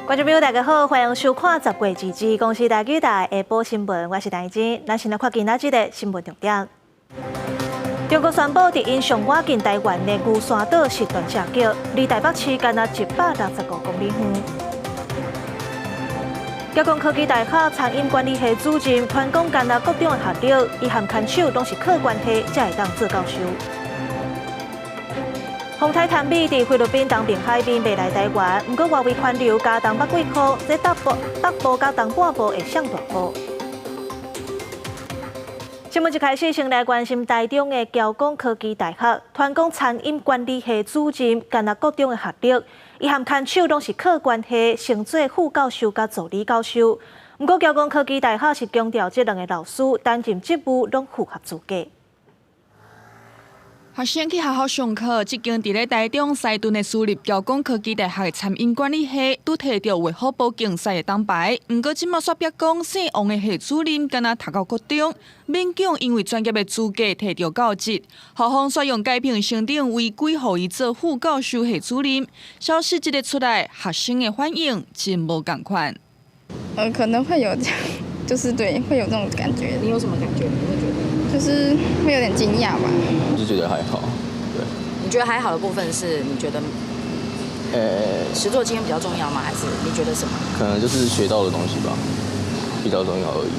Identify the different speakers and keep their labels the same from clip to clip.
Speaker 1: 觀眾朋友大家好，歡迎收看十月二二公視台語台下晡新聞，我是陳靜。咱先來看今仔日的新聞重點。中國宣布佇𪜶上倚近台灣的龜山島實彈射擊，離台北市干焦165公里遠。僑工科技大學餐飲管理系主任傳講干焦國中的學歷，伊和牽手攏是靠關係才會當做教授。風颱譚美佇菲律賓東邊海面袂來台灣，毋過外圍環流加東北季風，這北部、北部佮東半部會上大雨。新聞一開始，先來關心台中的僑工科技大學，傳講餐飲管理系主任干焦國中的學歷，伊和牽手攏是靠關係，升做副教授佮助理教授。毋過僑工科技大學是強調，這兩個老師擔任職務攏符合資格。
Speaker 2: 學生去學校上課，這間佇咧台中西屯的私立僑工科技大學的餐飲管理系，拄提著衛福部競賽的銅牌。毋過這馬煞爆講，姓王的系主任敢若讀到國中，勉強因為專業的資格提著教職，校方煞用改聘成長違規，予伊做副教授系主任。消息這个出來，學生的反應真無仝款。
Speaker 3: 可能會有，就是對，會有這種感覺。
Speaker 4: 你有什麼感覺？你會覺得？
Speaker 3: 就是會有點驚訝吧。
Speaker 5: 就覺得還好，對。
Speaker 4: 你覺得還好的部分是？你覺得，實作經驗比較重要嗎？還是你覺得什麼？
Speaker 5: 可能就是學到的東西吧，比較重要而已。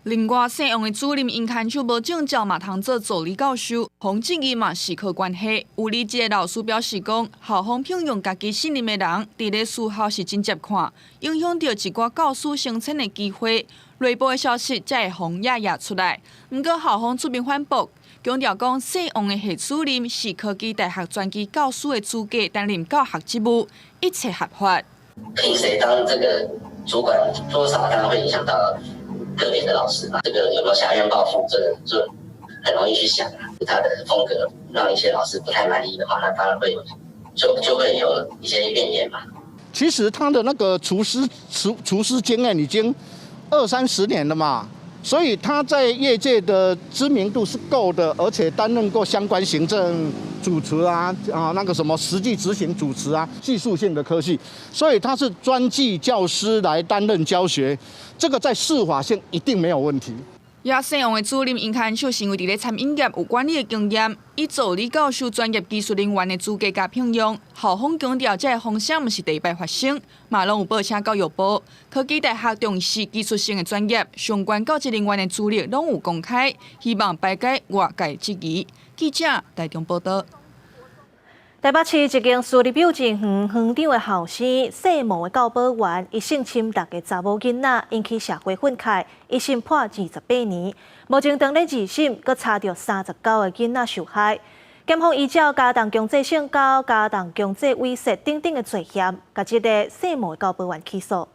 Speaker 2: 另外，姓王的主任𪜶牽手無證照嘛，通做助理教授，馮正義嘛是靠關係。有離職的老師表示講，校方聘用家己信任的人，佇咧私校是真捷看，影響著一寡教師升遷的機會。內部的消息才會予掖掖出來。毋過校方出面反駁，強調講姓王的系主任是科技大學專技教師的資格擔任教學職務，一切合法。
Speaker 6: 聘誰當這個主管，多少當然會影響到個別的老師嘛。這個有沒有挾怨報復，這個就很容易去想。他的風格讓一些老師不太滿意的話，那當然會有，就會有一些怨言嘛。
Speaker 7: 其實他的那個廚師經驗已經二三十年了嘛，所以他在業界的知名度是夠的，而且擔任過相關行政主廚啊啊那個什麼實際執行主持啊，技術性的科系，所以他是專技教師來擔任教學，這個在適法性一定沒有問題。
Speaker 2: 也姓王的主任𪜶牽手是因為佇咧餐飲業有管理的經驗，以助理教授專業技術人員的資格共聘用。校方強調，這个風聲毋是第一擺發生，嘛攏有報請教育部。科技大學重視技術性的專業，相關教職人員的資歷攏有公開，希望排解外界質疑。記者台中報道。
Speaker 1: 台北市一間私立幼稚園園長的後生，姓毛的教保員，伊性侵六个查某囡仔，引起社會憤慨，一審判28年。目前當咧二審，閣查著39個囡仔受害。檢方依照加重強制性交、加重強制猥褻等等的罪嫌，共這个姓毛的教保員起訴。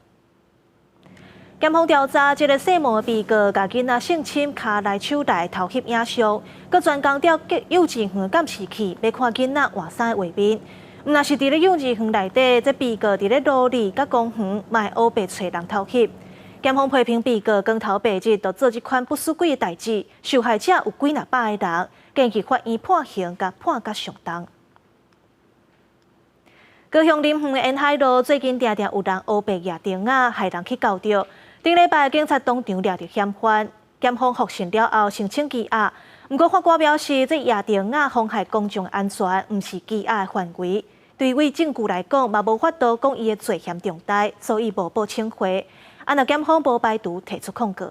Speaker 1: 檢方調查，這个姓毛的被告共囡仔性侵，跤來手來偷翕影像，閣專工調幼稚園監視器，欲看囡仔換衫的畫面。毋但是佇咧幼稚園內底，這被告佇咧路里佮公園，嘛會烏白揣人偷翕。檢方批評被告光頭白日就做這款不思鬼的代誌，受害者有幾若百个人，建議法院判刑，共判較上重。高雄林園的沿海路最近定定有人烏白蜈釘仔，害人去勾著。頂禮拜警察當場掠著嫌犯，檢方複審了後申請羈押。毋過法官表示，這蜈釘仔妨害公眾安全，毋是羈押的範圍。對於證據來講，嘛無法度講伊的罪嫌重大，所以無報請回。啊，若檢方無排除提出控告。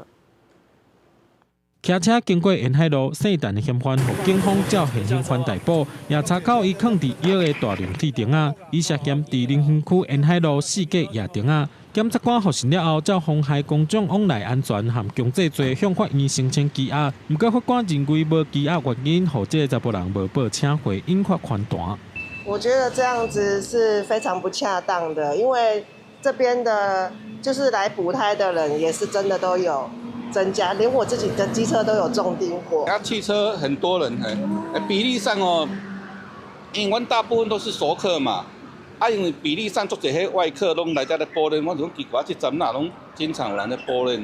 Speaker 8: 騎車經過沿海路，姓陳的嫌犯，予警方照現行犯逮捕，也查到伊囥佇腰的大量鐵釘仔，伊涉嫌佇林園區沿海路四界蜈釘仔。檢察官複審了後，照妨害公眾往來安全和強制罪向法院申請羈押。毋過法官認為無羈押原因，予這个查埔人無報請回，引發寬談。
Speaker 9: 我覺得這樣子是非常不恰當的，因為這邊的，就是來補胎的人也是真的都有增加，連我自己的機車都有中釘過。
Speaker 10: 啊，汽車很多人，比例上哦，因為阮大部分都是熟客嘛。啊，因為比例上足濟彼外客攏來遮咧補輪，我就講奇怪，這站哪攏經常有人咧補輪。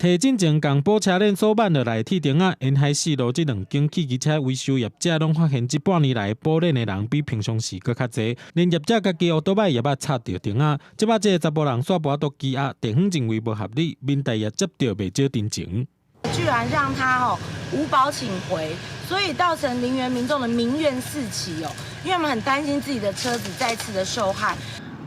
Speaker 8: 提進前共保車鏈鎖挽落來鐵釘仔，沿海四路這兩間汽機車維修業者攏發現，這半年來補鏈的人比平常時閣較濟，連業者家己烏多擺也捌插著釘仔。這擺這个查埔人煞無法度羈押，地方認為無合理，民代也接到袂少陳情。
Speaker 11: 居然讓他哦無保請回，所以造成林園民眾的民怨四起哦，因為他們很擔心自己的車子再次的受害。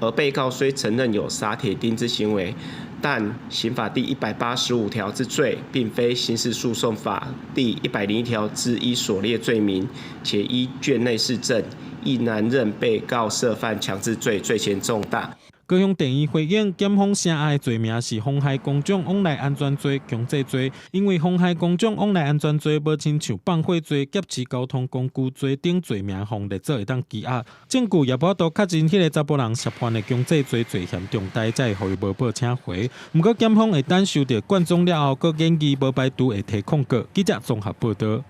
Speaker 12: 而被告雖承認有撒鐵釘之行為，但刑法第185條之罪，並非刑事訴訟法第101條之一所列罪名，且依卷內事證，亦難認被告涉犯強制罪，罪嫌重大。
Speaker 8: 高雄地院回應，檢方聲押的罪名是妨害公眾往來安全罪、強制罪，因為妨害公眾往來安全罪無親像放火罪、劫持交通工具罪等罪名，予列做會當羈押。證據也無法度確認彼个查埔人涉犯的強制罪罪嫌重大，才會予伊無保請回。毋過檢方會等收著卷宗了後，閣研議無排除會提控告。記者綜合報導。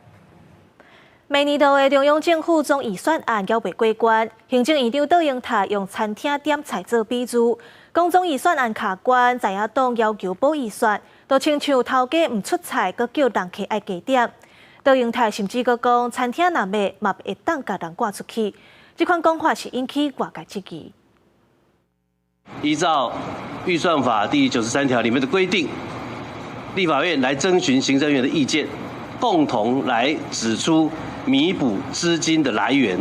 Speaker 1: 每年度的中央政府總預算案猶未過關，行政院長卓榮泰用餐廳點菜做比喻，講總預算案卡關，在野黨要求補預算，就親像頭家毋出菜，閣叫人客愛加點。卓榮泰甚至閣講，餐廳若賣，嘛會當共人趕出去。這款講法是引起外界質疑。
Speaker 13: 依照預算法第93條裡面的規定，立法院來徵詢行政院的意見，共同來指出彌補資金的來源，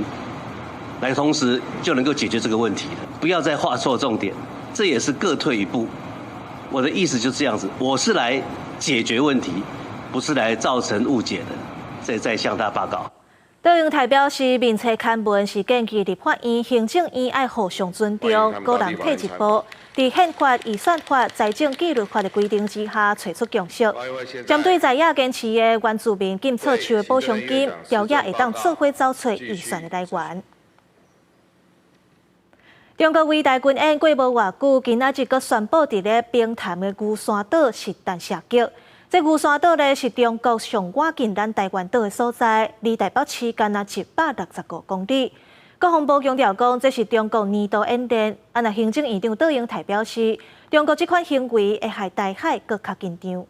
Speaker 13: 來同時就能夠解決這個問題了。不要再畫錯重點，這也是各退一步。我的意思就是這樣子，我是來解決問題，不是來造成誤解的。再向大家報告。
Speaker 1: 卓榮泰表示，面冊刊文是建議立法院、行政院愛互相尊重，各人退一步，佇憲法、預算法、財政紀律法的規定之下，揣出共識。針對在野堅持的原住民禁錯樹的補償金，朝野會當做伙找揣預算的來源。中國圍台軍演過無偌久，今仔日閣宣布佇咧平潭的龜山島實彈射擊。這龜山島咧是中國上倚近咱台灣島的所在，離台北市干焦165公里。國防部強調講，這是中國年度演練。啊，若行政院長卓榮泰表示，中國這款行為會害台海閣較緊張。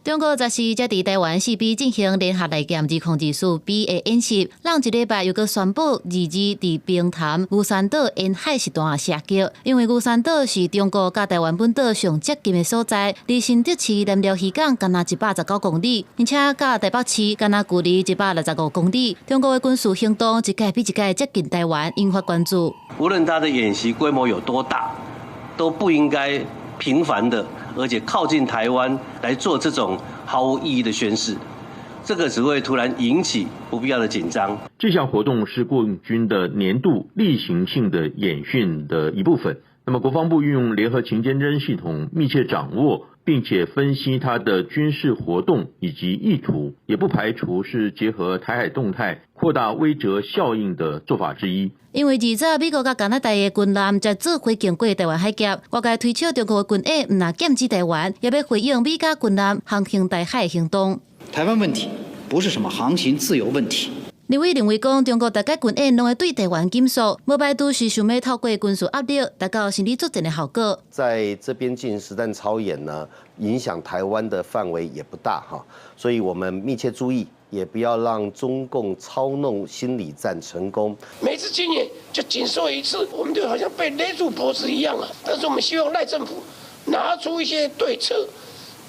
Speaker 14: 中國14才佇台灣四邊進行聯合來劍2024B 的演習，攏一禮拜又閣宣布22佇平潭龜山島沿海實彈射擊，因為龜山島是中國佮台灣本島上接近的所在，離新竹市南寮漁港干焦119公里，而且佮台北市干焦距離165公里。中國的軍事行動一擺比一擺接近台灣，引發關注。
Speaker 13: 無論它的演習規模有多大，都不應該頻繁的，而且靠近台灣來做這種毫無意義的宣示，這個只會突然引起不必要的緊張。
Speaker 15: 這項活動是共軍的年度例行性的演訓的一部分。那麼國防部運用聯合情監偵系統，密切掌握並且分析它的軍事活動以及意圖，也不排除是結合台海動態擴大威懾效應的做法之一。
Speaker 14: 因為二十美國佮加拿大的軍艦才做伙經過台灣海峽，外界推測中國的軍演毋但劍指台灣，也欲回應美加軍艦航行台海的行動。
Speaker 16: 台灣問題不是什麼航行自由問題。
Speaker 14: 立委認為講，中國逐擺軍演攏會對台灣緊縮，無排除是想欲透過軍事壓力，達到心理作戰的效果。
Speaker 17: 在這邊進行實彈操演呢，影響台灣的範圍也不大哈，所以我們密切注意，也不要讓中共操弄心理戰成功。
Speaker 18: 每次軍演就緊縮一次，我們就好像被勒住脖子一樣啊！但是我們希望賴政府拿出一些對策，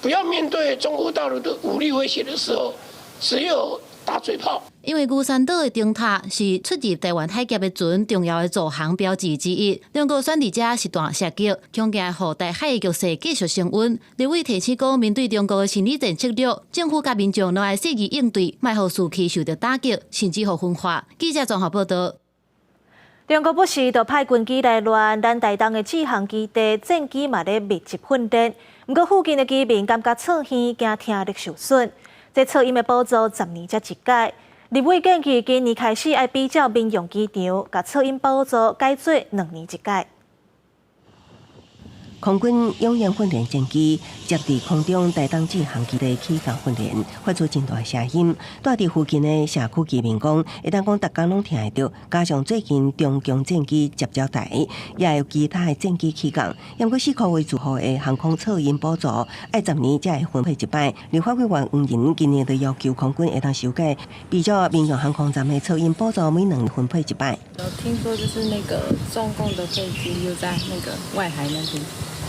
Speaker 18: 不要面對中國大陸的武力威脅的時候，只有打嘴炮。
Speaker 14: 因為龜山島的燈塔是出入台灣海峽的船重要的導航標誌之一。中國選佇遮實彈射擊，恐驚予台海的局勢繼續升溫。立委提醒講，面對中國的心理戰策略，政府佮民眾攏愛細緻應對，莫予士氣受著打擊，甚至予分化。記者綜合報導。
Speaker 1: 中國不時就派軍機來亂，咱台東的志航基地戰機嘛咧密集訓練，毋過附近的居民感覺噪耳，驚聽力受損。這噪音的補助10年才一改。立委建議今年開始愛比照民用機場，共噪音補助改做2年一改。
Speaker 19: 空軍勇雁訓練戰機接佇空中台東志航基地起降訓練，發出真大聲音。住佇附近的社區居民講，會當講逐工攏聽會著。加上最近中共戰機接招台，也有其他的戰機起降。毋過四箍為住戶的航空噪音補助，愛10年才會分配一擺。立法委員黃仁今年就要求空軍會當修改，比照民用航空站的噪音補助，每2年分配一擺。
Speaker 20: 有聽說就是那個中共的飛機又在那個外海那邊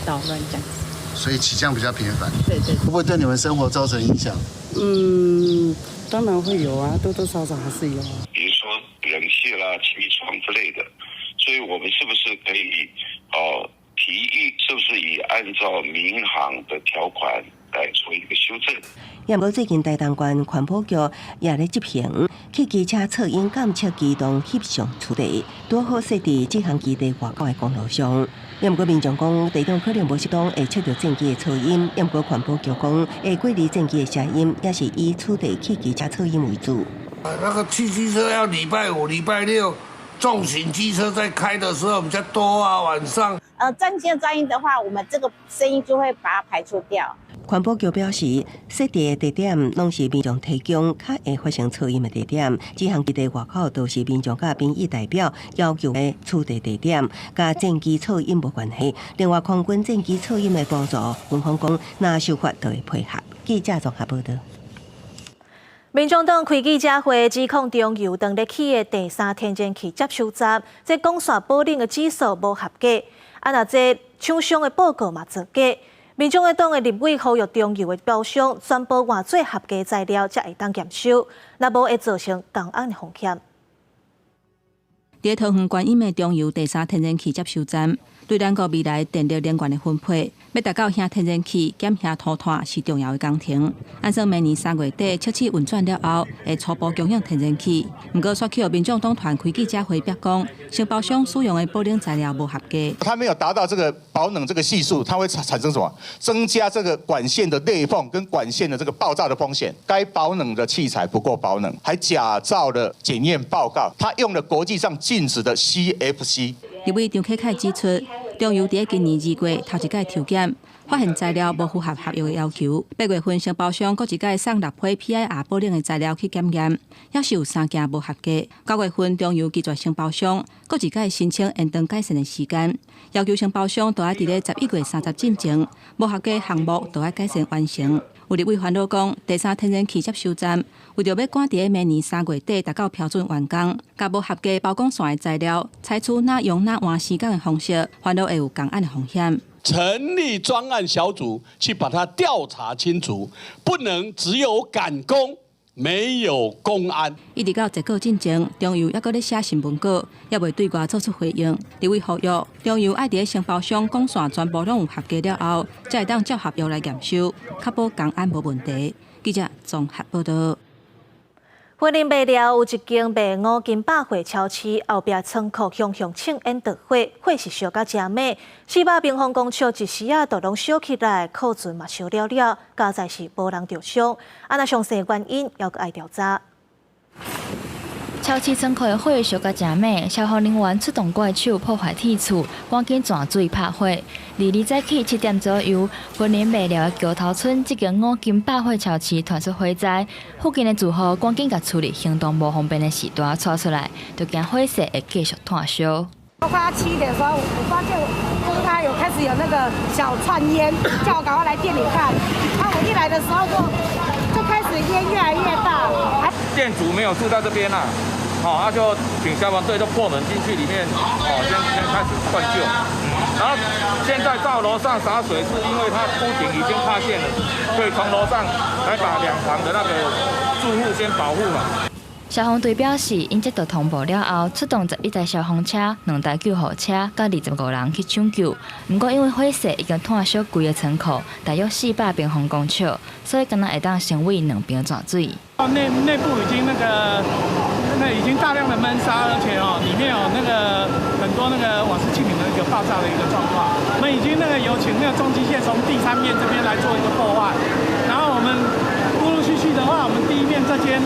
Speaker 20: 搗亂這樣子，
Speaker 21: 所以起降比較頻繁。
Speaker 20: 對對，
Speaker 21: 會不會對你們生活造成影響？
Speaker 22: 嗯，當然會有啊，多多少少還是有。
Speaker 23: 比如說冷氣啦、氣窗之類的，所以我們是不是可以提議，是不是以按照民航的條款來做一個修正？
Speaker 19: 也毋過最近台東縣環保局也咧執行汽機車噪音監測機動翕相處理，拄好設佇這項基地外口的公路上。也毋過民眾講，地長可能無適當會測著戰機的噪音。也毋過環保局講，會過濾戰機的聲音，也是以取締汽機車噪音為主。
Speaker 24: 那個汽機車要禮拜五、禮拜六重型機車在開的時候比較多啊，晚上。
Speaker 25: 戰機的噪音的話，我們這個聲音就會把它排除掉。
Speaker 19: 環保局表示，設置的地點攏是民眾提供較會發生噪音的地點，這項基地外口都是民眾佮民意代表要求的取締地點，佮戰機噪音無關係。另外，空軍戰機噪音的補助，軍方講若修法就會配合。記者綜合報道。
Speaker 1: 民眾黨開記者會指控中油當咧起的第三天然氣接收站，這管線保冷的指數無合格，啊若這廠商的報告嘛造假。民眾黨的立委呼籲中油的包商全部換做合格材料，才會當驗收，若無會造成工安的風險。
Speaker 26: 佇桃園觀音的中油第三天然氣接收站，對咱國未來電力能源的分配，欲達到省天然氣、減省塗炭是重要的工程。按算明年3月底測試運轉了後，會初步供應天然氣。毋過，煞去予民眾黨團開記者會逼講，承包商使用的保冷材料無合格。
Speaker 27: 它沒有達到這個保冷這個係數，它會產生什麼？增加這個管線的裂縫跟管線的這個爆炸的風險。該保冷的器材不夠保冷，還假造了檢驗報告，他用了國際上禁止的 CFC。
Speaker 26: 立委張啟楷指出，中油佇今年2月頭一擺抽檢，發現材料無符合合約的要求。8月份承包商閣一擺送6批 PIR 保冷的材料去檢驗，猶是有3件無合格。9月份中油拒絕承包商閣一擺申請延長改善的時間，要求承包商都愛佇咧11月30進前，無合格項目都愛改善完成。有立委煩惱講，第三天然氣接收站為著欲趕佇咧明年3月底達到標準完工，共無合格包管線的材料採取哪用哪換施工的方式，煩惱會有工安的風險。
Speaker 28: 成立專案小組去把它調查清楚，不能只有趕工，沒有工安。
Speaker 26: 一直到結果進前，中油猶閣咧寫新聞稿，猶未對外做出回應。立委呼籲中油愛佇咧承包商管線全部攏有合格了後，才會當照合約來驗收，確保工安無問題。記者綜合報道。
Speaker 1: 雲林麥寮有一間賣五金百貨超市，後壁倉庫雄雄衝煙著火，火勢燒甲誠猛，400平方公尺一時仔都攏燒起來，庫存嘛燒了了，佳哉是無人著傷。啊，若詳細原因猶閣愛調查。
Speaker 29: 超市倉庫的火燒甲誠猛，消防人員出動怪手破壞鐵厝，趕緊鑽水拍火。22早起7點左右，雲林麥寮的橋頭村這間五金百貨超市傳出火災，附近的住戶趕緊共厝裡行動無方便的序大帶出來，就驚火勢會繼續湠燒。
Speaker 30: 快要7點的時候，我發現就是它有開始有那個小串煙，叫我趕快來店裡看。那我一來的時候就開始煙越來越大。
Speaker 31: 店主沒有住在這邊啦，好，他就請消防隊就破門進去裡面，哦，先開始灌救，然後現在到樓上灑水，是因為他屋頂已經塌陷了，所以從樓上來把兩旁的那個住戶先保護嘛。
Speaker 29: 消防隊表示，𪜶接到通報了後，出動11台消防車、2台救護車，佮25人去搶救。毋過因為火勢已經湠燒規个倉庫，大約400平方公尺，所以敢若會當先為兩邊鑽水。
Speaker 32: 內部已經那已經大量的悶燒，而且哦，裡面有那個很多那個瓦斯氣體的一個爆炸的一個狀況。我們已經那個有請那個重機械從第三面這邊來做一個破壞，然後我們陸陸續續的話，我們第一面這間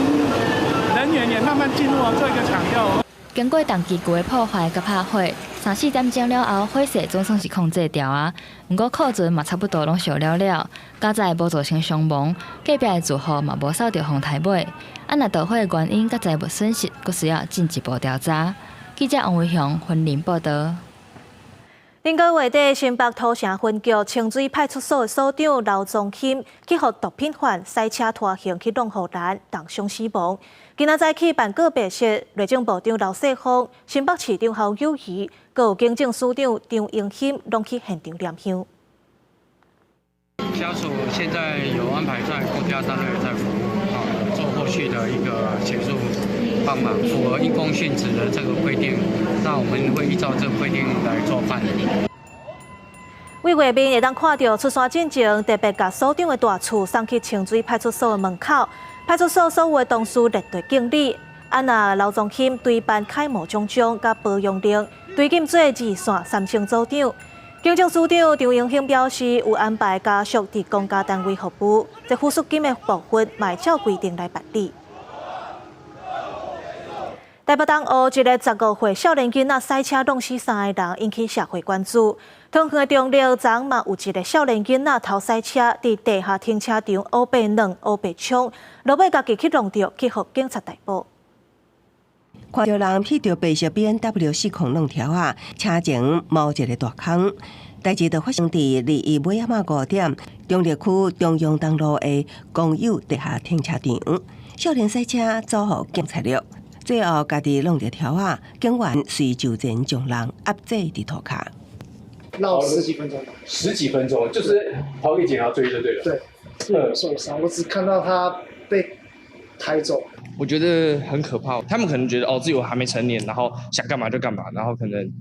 Speaker 32: 人員也慢慢進入做一個搶救。
Speaker 29: 經過重機具的破壞佮拍火，三四點鐘了後，火勢總算是控制牢啊。毋過庫存嘛差不多攏燒了了，佳哉無造成傷亡，隔壁的住戶嘛無受著風颱尾。啊，若導火的原因佮財物損失，閣需要進一步調查。記者王維雄雲林報導。
Speaker 1: 頂個月底，新北土城分局清水派出所的所長劉宗興去予毒品犯賽車拖行去弄予人重傷死亡。今仔早起辦告別式，內政部長劉世鋒、新北市長侯友宜，閣有警政署長張榮興，攏去現場念香。
Speaker 2: 家屬現在有安排在公家單位在服務，啊，做後續的一個協助幫忙，符合因公殉職的這個規定，那我們會依照這個規定來做辦理。
Speaker 1: 佇畫面會當看著出山進前，特別共所長的大厝送去清水派出所的門口，派出所所有的同事列隊敬禮。啊，若劉宗興隨頒楷模獎章佮褒揚令，追檢做二線三星組長。警政署長張榮興表示，有安排家屬佇公家單位服務，這撫恤金的部分嘛會照規定來辦理。台北東湖一个15歲少年囡仔賽車挵死三个人，引起社會關注。桃園的中壢昨嘛有一个少年囡仔偷賽車，佇地下停車場烏白挵烏白衝，落尾家己去挵著，去予警察逮捕。
Speaker 19: 看著人彼著白色 BMW 失控挵柱仔，車前冒一個大空。代誌就發生佇21尾仔5點，中壢區中央東路的公有地下停車場，少年賽車遭予警察掠。最後，家己挵著柱仔，警員隨就前將人壓制佇塗跤。
Speaker 3: 繞十幾分鐘，
Speaker 4: 十幾分鐘，就是跑給警察追就對了。
Speaker 3: 對，有受傷，我只看到他被抬走。
Speaker 5: 我覺得很可怕，他們可能覺得哦，自己還沒成年，然後想幹嘛就幹嘛，然後可能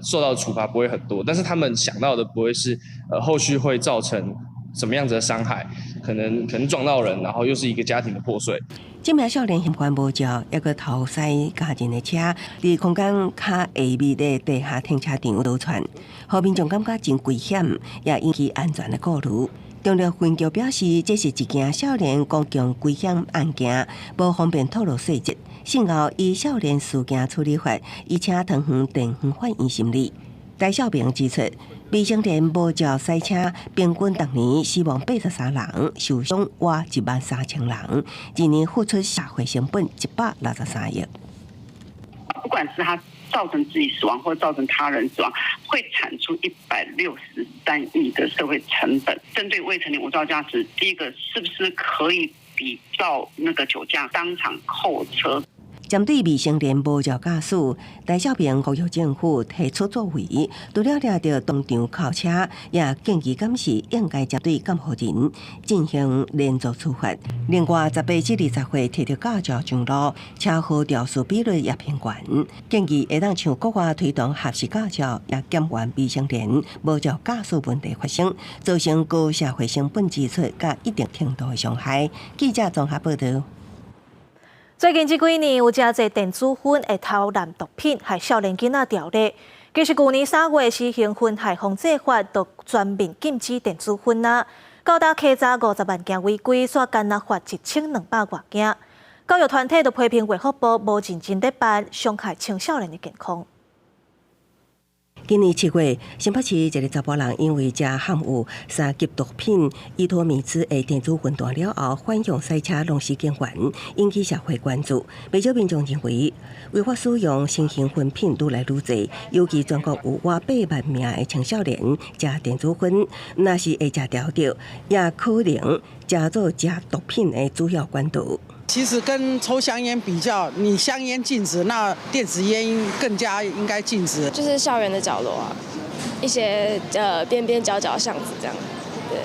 Speaker 5: 受到處罰不會很多，但是他們想到的不會是後續會造成什麼樣子的傷害，可能撞到人，然後又是一個家庭的破碎。
Speaker 19: 這名少年嫌犯無照，猶閣偷駛家人的車，佇空間較下面的地下停車場逃竄，予民眾感覺真危險，也引起安全的顧慮。中壢分局表示，這是一件少年公共危險案件，無方便透露細節。信後依少年事件處理法，已請桃園地方法院審理。戴少平指出，未成年無照賽車，平均逐年死亡83人，受傷倚1萬3千人，一年付出社會成本163億。
Speaker 6: 不管是他造成自己死亡或造成他人死亡，會產出163億的社會成本。針對未成年無照駕駛，第一個是不是可以比照那個酒駕當場扣車？
Speaker 19: 針對未成年無照駕駛，戴少平呼籲政府提出作為，除了掠著當場扣車，也建議監視應該針對監護人進行連坐處罰。另外，18至20歲提著駕照上路，車禍肇事比率也偏懸，建議會當像國外推動合適駕照，也減緩未成年無照駕駛問題發生，造成高社會成本支出佮一定程度的傷害。記者綜合報導。
Speaker 1: 最近這幾年有誠濟電子薰會偷濫毒品，害少年囡仔掉咧。其實舊年3月施行薰害防制法，就全面禁止電子薰啊。到今稽查50萬件違規，煞干焦罰1200外件。教育團體就批評衛福部無認真咧辦，傷害青少年的健康。
Speaker 19: 今年7月，新北市一个查埔人因為食含有三級毒品依托咪酯的電子薰斷了後，反向賽車挵死警員，引起社會關注。不少民眾認為，違法使用新型薰品愈來愈濟，尤其全國有倚8萬名的青少年食電子薰，若是會食著著，也可能成做食毒品的主要管道。
Speaker 7: 其實跟抽香菸比較，你香菸禁止，那電子菸更加應該禁止。
Speaker 8: 就是校園的角落啊，一些邊邊角角巷子這樣，對。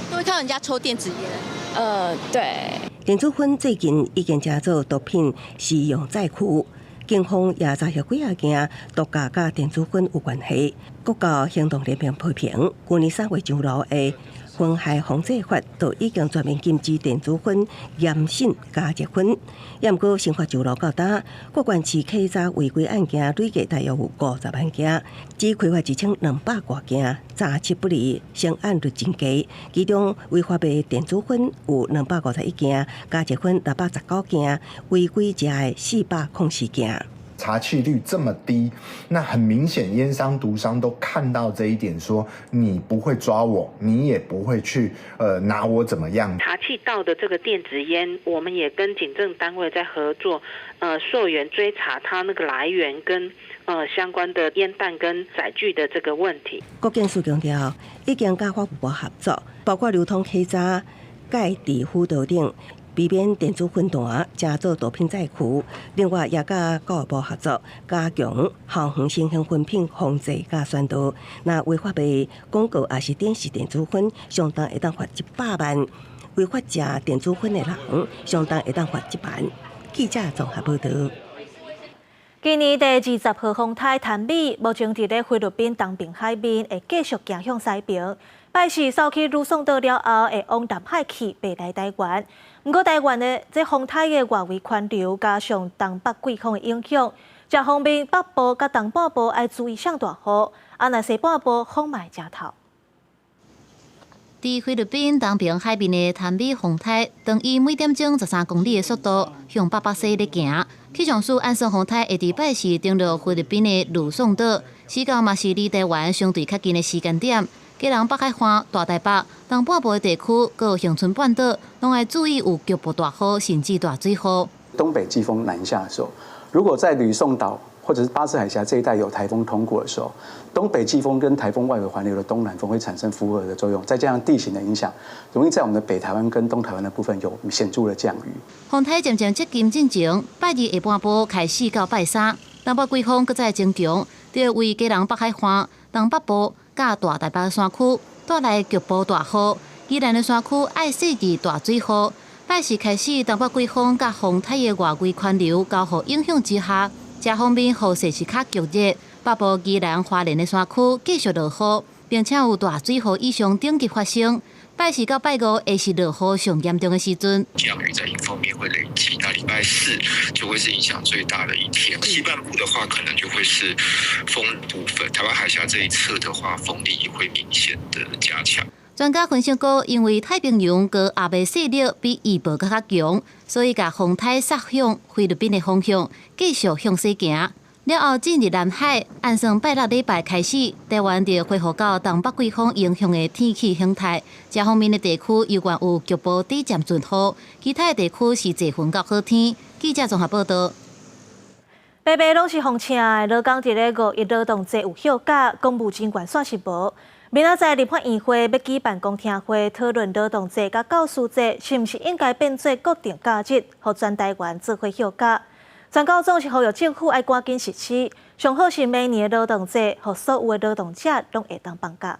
Speaker 9: 都會看到人家抽電子菸。
Speaker 8: 對。
Speaker 19: 電子薰最近已經成做毒品使用載具，警方也查獲幾仔件毒駕佮電子薰有關係。國教行動聯盟批評，舊年3月上路的薰害防制法就已經全面禁止電子薰、嚴審加熱薰。也毋過，新法上路到今，各縣市稽查違規案件累計大約有50萬件，只開罰1200外件，查緝不利，成案率真低。其中違法賣電子薰有251件，加熱薰619件，違規食的404件。
Speaker 10: 查緝率這麼低，那很明顯菸商、毒商都看到這一點，說你不會抓我，你也不會去拿我怎麼樣。
Speaker 11: 查緝到的這個電子菸，我們也跟警政單位在合作，溯源追查它那個來源跟相關的菸彈跟載具的這個問題。
Speaker 19: 國警署強調，已經佮法務部合作，包括流通黑渣、蓋佇輔導頂。避免電子分彈，成做毒品載具。另外，也佮教育部合作，加強校園新興薰品防制佮宣導。若違法賣廣告抑是展示電子薰，相當會當罰100萬；違法食電子薰的人，相當會當罰1萬。記者綜合報導。
Speaker 1: 今年第20號風颱譚美，目前佇咧菲律賓東爿海面會繼續行向西爿。拜四掃去呂宋島了後，會往南海去，袂來台灣。毋過台灣的這風颱的外圍環流，加上東北季風的影響，這方面北部佮東半部愛注意上大雨，啊，若西半部風嘛會誠透。
Speaker 12: 佇菲律賓東爿海面的譚美風颱，當以每點鐘13公里的速度向北北西咧行。氣象署按算風颱會佇拜四登陸菲律賓的呂宋島，時間嘛是離台灣相對較近的時間點。基隆北海岸、大台北、東半部的地區，閣有恆春半島，攏愛注意有局部大雨，甚至大水雨。
Speaker 13: 東北季風南下的時候，如果在呂宋島或者是巴士海峽這一帶有颱風通過的時候，東北季風跟颱風外圍環流的東南風會產生輻合的作用，再加上地形的影響，容易在我們的北台灣跟東台灣的部分有顯著的降雨。
Speaker 12: 風颱漸漸接近進前，拜二下半晡開始到拜三，東北季風閣再增強，就為基隆北海岸、東北部佮大台北山區帶來局部大雨，宜蘭的山區愛細緻大水雨。拜四開始，東北季風佮風颱的外圍環流交互影響之下，這方面雨勢是較劇烈。北部宜蘭花蓮的山區繼續落雨，並且有大水雨以上等級發生。拜四到拜五會是落雨上嚴重的時陣。
Speaker 14: 降雨在迎風面會累積，那禮拜四就會是影響最大的一天。西半部的話，可能就會是風部分；台灣海峽這一側的話，風力也會明顯的加強。
Speaker 12: 專家分析講，因為太平洋高壓的勢力比預報閣較強，所以共風颱殺向菲律賓的方向繼續向西行。了後進入南海，按算拜六禮拜開始，台灣就恢復到東北季風影響的天氣形態。這方面的地區猶原有局部短暫陣雨，其他的地區是濟雲到好天。記者綜合報導。
Speaker 1: 白白攏是予請的，勞工佇咧五一勞動節有休假，公務人員煞是無。明仔載立法院會欲舉辦公聽會，討論勞動節佮教師節是毋是應該變做國定假日，予全台灣做伙休假。全教總是呼籲政府愛趕緊實施，上好是明年的勞動節，予所有的勞動者攏會當放假。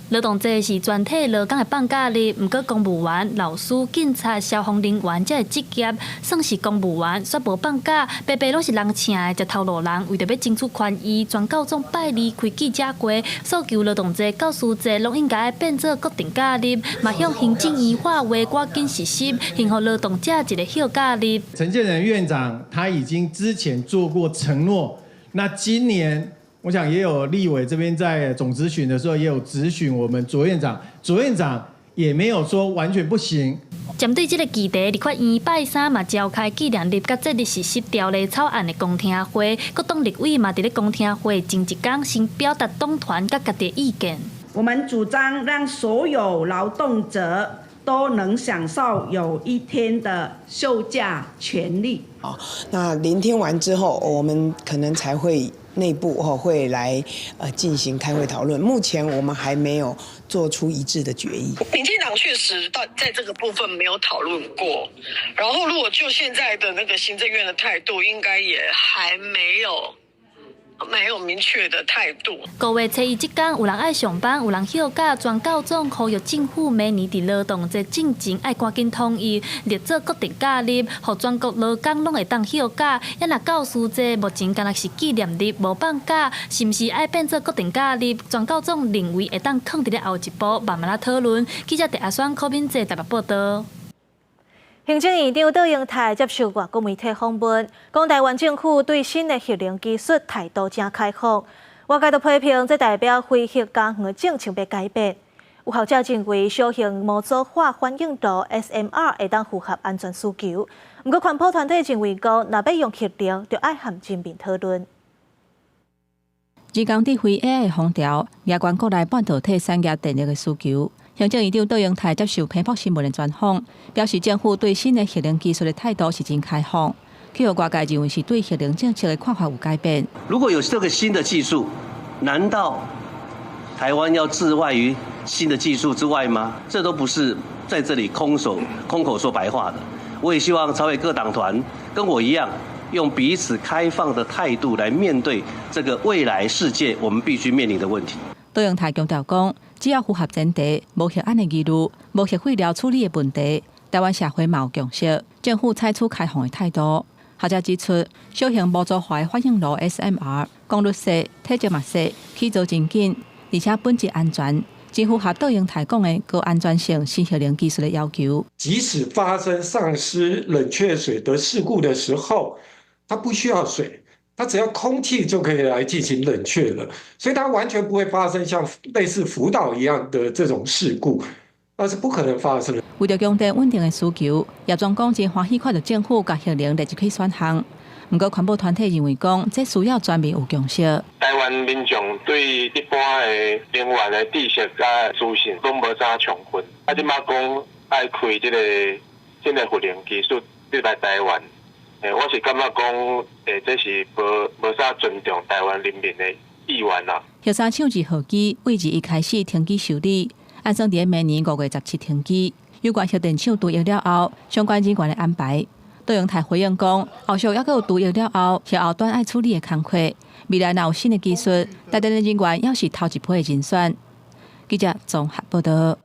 Speaker 15: 勞動節是全體勞工的放假日，毋過公務員、老師、警察、消防人員這个職業算是公務員，煞無放假，白白攏是人請的，這頭路人為著欲爭取權益，全教總拜二開記者會，訴求勞動節、教師節攏應該變做國定假日，嘛向行政院發話趕緊實施，還予勞動者一個休假日。
Speaker 16: 陳建仁院長他已經之前做過承諾，那今年，我想也有立委這邊在總質詢的時候也有質詢我們卓院長，卓院長也沒有說完全不行。
Speaker 15: 針對這個議題，立法院拜三嘛召開紀念日佮節日實施條例草案的公聽會，各黨立委嘛佇咧公聽會前一工先表達黨團佮家己的意見。
Speaker 17: 我們主張讓所有勞動者都能享受有一天的休假權利。
Speaker 18: 好，那聆聽完之後，我們可能才會內部會來進行開會討論。目前我們還沒有做出一致的決議。
Speaker 20: 民進黨確實到在這個部分沒有討論過。然後，如果就現在的那個行政院的態度，應該也還沒有明確的態度。
Speaker 15: 5月初一這工，有人愛上班，有人休假。全教總呼籲政府明年佇勞動節進前愛趕緊統一，列做國定假日，予全國勞工攏會當休假。啊若教師節目前敢若是紀念日，無放假，是毋是愛變做國定假日？全教總認為會當囥佇咧後一步，慢慢仔討論。記者鄭阿雙、柯敏哲台北報導。
Speaker 1: 行政院長卓榮泰接受外國媒體訪問，講台灣政府對新的核能技術態度誠開放。外界都批評，這代表非核家園政策欲改變。有學者認為，小型模組化反應爐 SMR 會當符合安全需求。毋過環保團體認為講，若欲用核能，就愛和人民討論。
Speaker 21: 二工佇非 AI 的風潮，夯懸國內半導體產業電力的需求。行政院長卓榮泰接受彭博新聞的專訪，表示政府對新的核能技術的態度是真開放，去予外界認為是對核能政策的看法有改變。
Speaker 22: 如果有這個新的技術，難道台灣要置外於新的技術之外嗎？這都不是在這裡空口說白話的。我也希望朝野各黨團跟我一樣，用彼此開放的態度來面對這個未來世界我們必須面臨的問題。
Speaker 21: 卓榮泰強調講，只要符合前提，無核安的疑慮，無核廢料處理的問題，台灣社會嘛有共識，政府採取開放的態度。學者指出，小型模組化的反應爐 SMR，功率細，體積嘛細，起造真緊，而且本質安全，真符合卓榮泰講的高安全性新核能技術的要求。
Speaker 23: 即使發生喪失冷卻水的事故的時候，它不需要水。它只要空氣就可以來進行冷卻了，所以它完全不會發生像類似福島一樣的這種事故，那是不可能發生的。
Speaker 21: 為著供電穩定的需求，葉總講真歡喜看著政府共核能列入去選項。毋過環保團體認為講，這需要全民有共識。
Speaker 24: 台灣民眾對一般的能源的知識佮資訊攏無啥充分，啊，這馬講愛開這個新的核能技術入來台灣。我是感覺講，這是無啥尊重台灣人民的意願啦。
Speaker 21: 核三廠二號機位置一開始停機修理，按算佇明年5月17停機。有關核電廠除役了後，相關人員的安排，卓榮泰回應講，後續猶閣有除役了後，核後端愛處理的工課。未來若有新的技術，台電的人員猶是頭一批的人選。記者綜合報導。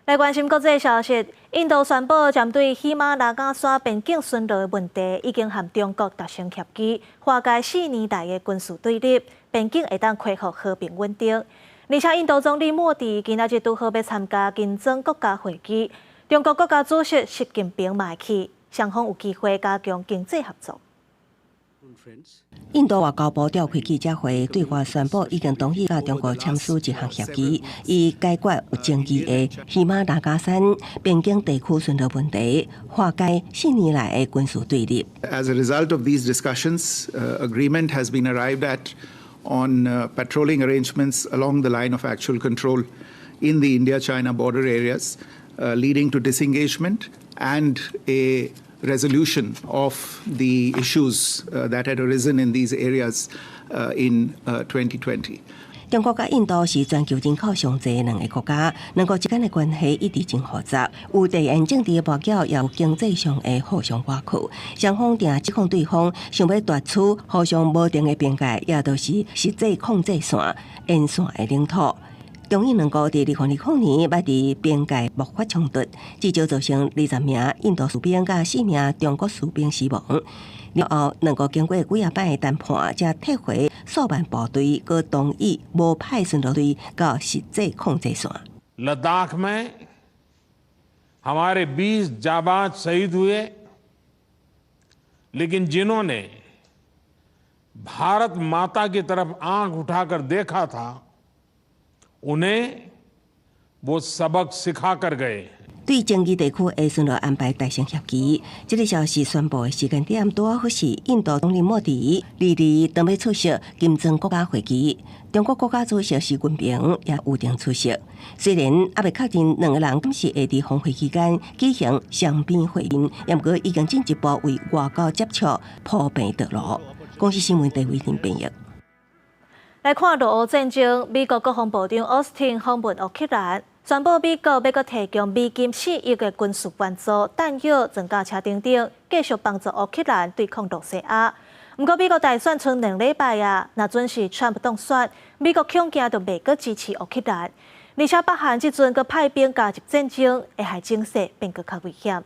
Speaker 1: 來關心國際消息，印度宣布針對喜馬拉雅山邊境巡邏的問題，已經和中國達成協議，化解4年來的軍事對立，邊境會當恢復和平穩定。而且，印度總理莫迪今仔日拄好欲參加金磚國家會議，中國國家主席習近平嘛會去，雙方有機會加強經濟合作。
Speaker 19: 印度外交部召開記者會，對外宣布已經同意佮中國簽署一項協議，以解決有爭議的喜馬拉雅山邊境地區巡邏問題，化解4年來的軍事對立。
Speaker 25: As a result of these discussions, agreement has been arrived at on patrolling arrangements along the line of actual control in the India-China border areas, leading to disengagement and a resolution of the issues that had arisen in these areas in 2020.
Speaker 19: 中國佮印度是全球人口上濟的兩个國家，兩國之間的關係一直真複雜，有地緣政治的跋筊，也有經濟上的互相倚靠。雙方定指控對方想欲奪取互相無定的邊界，也就是實際控制線沿線的領土。中印兩國佇2020年捌佇邊界爆發衝突，至少造成20名印度士兵佮4名中國士兵死亡。了後，兩國經過幾仔擺的談判，才撤回數萬部隊，閣同意無派巡邏隊到實際控制線。
Speaker 26: लद्दाख में हमारे 20 जाबाज शहीद हुए, लेकिन जिन्होंने भारत माता की तरफ आंख उठाकर देखा था, उन्हें वो सबक सिखाकर गए。
Speaker 19: 對爭議地區的巡邏安排達成協議，這个消息宣布的時間點，拄好是印度總理莫迪二二當欲出席金磚國家會議，中國國家主席習近平也預定出席。雖然猶未確認兩个人敢是會佇峰會期間舉行雙邊會面，毋過已經進一步為外交接觸鋪平道路。公視新聞鄭偉婷編譯。
Speaker 1: 來看俄烏戰爭，美國國防部長奧斯汀訪問烏克蘭，宣布美國欲閣提供美金4億的軍事援助、彈藥、裝甲車等等，繼續幫助烏克蘭對抗羅西亞。毋過美國大選賰2禮拜啊，若準是川普當選，美國恐驚就袂閣支持烏克蘭，而且北韓這陣閣派兵加入戰爭，會害情勢變閣較危險。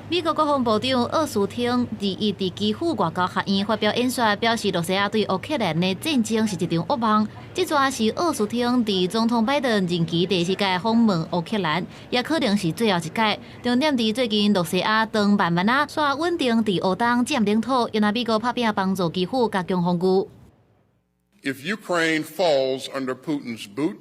Speaker 12: 美國國防部長奧斯汀21佇基輔外交學院發表演說，表示羅西亞對烏克蘭的戰爭是一場噩夢。這逝是奧斯汀佇總統拜登任期第四屆訪問烏克蘭，也可能是最後一屆。重點佇最近羅西亞當慢慢仔煞穩定佇烏東佔領土，欲拿美國拍拚幫助基輔加強防禦。
Speaker 27: If Ukraine falls under Putin's boot,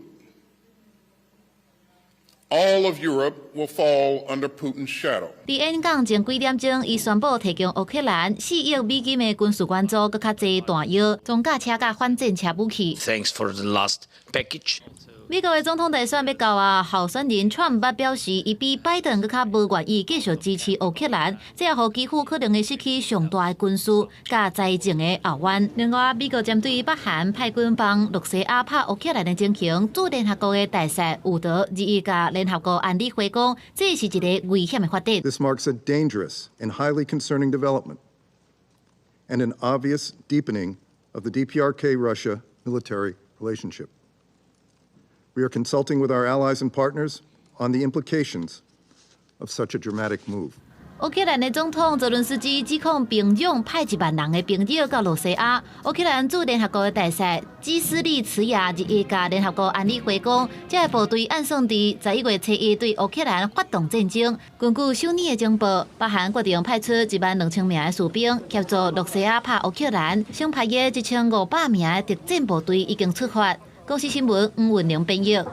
Speaker 2: All of Europe will fall under Putin's shadow.
Speaker 12: 佇演講前幾點鐘，伊宣布提供烏克蘭4億美金的軍事援助，閣較濟彈藥、裝甲車佮反戰車武器。
Speaker 3: Thanks for the last package.
Speaker 12: 美國的總統大選欲到啊，候選人川普表示，伊比拜登閣較無願意繼續支持烏克蘭，這予基輔可能會失去上大的軍事佮財政的後援。另外，美國針對北韓派軍幫羅西亞拍烏克蘭的情形，駐聯合國的大使伍德日伊共聯合國安理會講，這是一个危險的發展。
Speaker 4: This marks a dangerous and highly concerning development and an obvious deepening of the DPRK-Russia military relationship. We are consulting with our allies and partners on the implications of such a dramatic move.
Speaker 12: 烏克蘭的總統澤倫斯基指控平壤派1萬人的兵力到羅西亞。烏克蘭駐聯合國的大使基斯利茨亞日伊共聯合國安理會講，這个部隊按算佇11月初1對烏克蘭發動戰爭。根據首爾的情報，北韓決定派出1萬2千名的士兵協助羅西亞拍烏克蘭。先派的1500名的特戰部隊已經出發。公視新聞吳文玲編譯。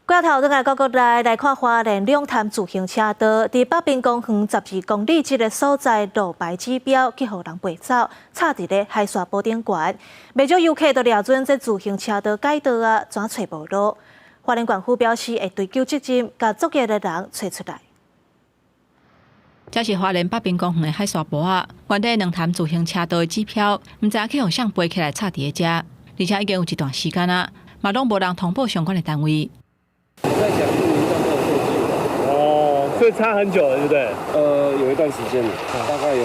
Speaker 1: 過頭轉來閣國內來看花蓮兩潭自行車道，佇北濱公園12公里這个所在路牌指標去予人背走，插佇咧海沙埔頂懸，袂少遊客都掠準這自行車道改道啊，怎揣無路？花蓮縣府表示會追究責任，共作業的人揣出來。
Speaker 21: 這是花蓮北濱公園的海沙埔仔，原底兩潭自行車道的指標，毋知去予誰背起來插佇咧遮，而且已經有一段時間啊，嘛攏無人通報相關的單位。
Speaker 5: 哦，所以插很久了，對不對？
Speaker 6: 有一段時間了，大概有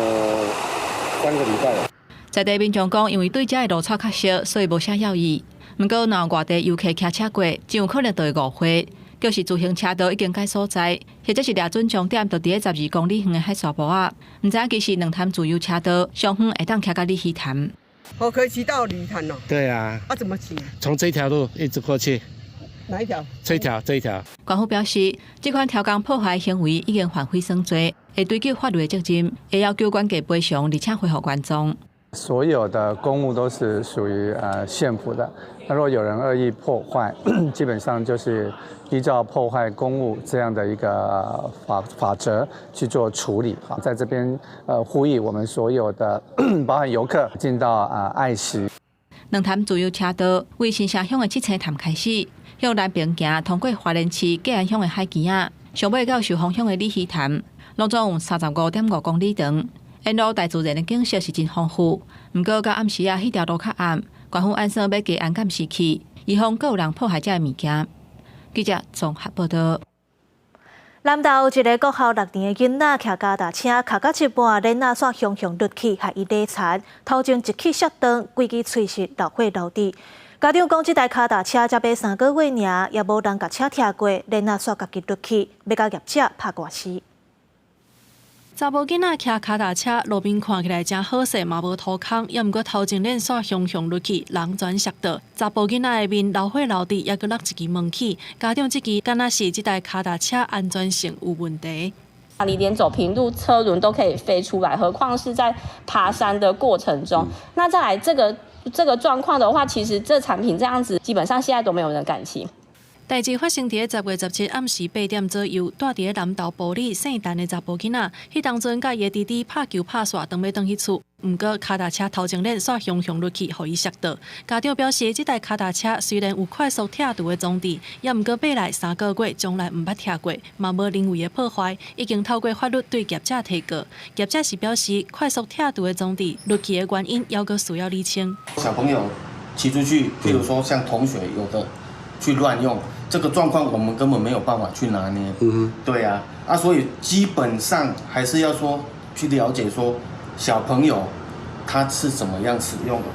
Speaker 6: 3個禮拜了。
Speaker 21: 在地民眾講，因為對這的路草較熟，所以無啥猶豫。毋過，若外地遊客騎車過，真有可能就會誤會，就是自行車道已經改所在，或者是掠準終點就佇咧12公里遠的海沙埔仔，毋知影其實兩潭自由車道上遠會當騎到鯉魚潭。
Speaker 7: 我可以騎到鯉魚潭哦。
Speaker 27: 對啊。
Speaker 7: 啊，怎麼騎？
Speaker 27: 從這條路一直過去。
Speaker 7: 哪一條？
Speaker 27: 這一條，這一條。
Speaker 21: 縣府表示，這款刁工破壞行為已經犯毀損罪，會追究法律的責任，會要求管家賠償，而且恢復原狀。
Speaker 28: 所有的公物都是屬於縣府的，那若有人惡意破壞，基本上就是依照破壞公物這樣的一個法則去做處理。好，在這邊呼籲我們所有的包含遊客盡到愛惜。
Speaker 21: 兩潭自由車道為新社鄉的七星潭開始，向南邊行，通過花蓮市嘉安鄉的海墘仔，上尾到壽豐鄉的鯉魚潭，攏總有35.5公里長。沿路大自然的景色是真豐富，毋過到暗時仔，彼條路較暗，縣府按算欲加安監視器，以防閣有人破壞這个物件。記者綜合報道。
Speaker 1: 南投有一个國校6年的囡仔，騎腳踏車騎到一半，鏈仔煞雄雄落去，予伊勒殘，頭前一氣摔斷，規支喙舌流血流滴。家長講，這台跤踏車才買3個月爾，也無人共車拆過，鏈仔煞家己落去，欲共業者拍官司。
Speaker 29: 查某囡仔騎跤踏車，路面看起來誠好勢，嘛無塗空，猶毋過頭前鏈煞雄雄落去，人全摔倒。查埔囡仔的面流血流滴，猶閣落一支門齒。家長質疑，敢若是這台跤踏車安全性有問題。
Speaker 30: 你連走平路車輪都可以飛出來，何況是在爬山的過程中。那再來這個狀況的話，其實這產品這樣子，基本上現在都沒有人敢騎。
Speaker 29: 代誌發生佇10月17暗時8點左右，蹛佇咧南投埔里姓陳的查埔囡仔，彼當陣佮伊的弟弟拍球拍煞，轉欲轉去厝，毋過跤踏車頭前鏈煞雄雄落去，予伊摔倒。家長表示，這台跤踏車雖然有快速拆除的裝置，猶毋過買來3個月，從來毋捌拆過，嘛無人為的破壞，已經透過法律對業者提告。業者是表示，快速拆除的裝置落去的原因，猶閣需要釐清。
Speaker 31: 小朋友騎出去，譬如說像同學有的去亂用。這個狀況我們根本沒有辦法去拿捏，對啊，啊，所以基本上還是要說去了解說小朋友他是怎麼樣使用的。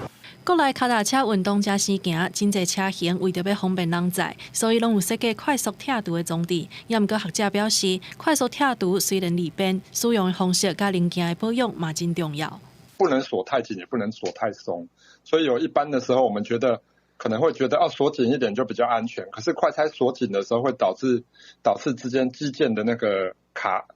Speaker 29: 國內跤踏車運動誠盛行，真濟車型為著欲方便人載，所以攏有設計快速拆除的裝置。猶毋過學者表示，快速拆除雖然利便，使用的方式佮零件的保養嘛真重要。
Speaker 23: 不能鎖太緊，也不能鎖太鬆，所以有一般的時候，我們覺得。可能會覺得哦，鎖緊一點就比較安全，可是快拆鎖緊的時候會導致之間機件的那個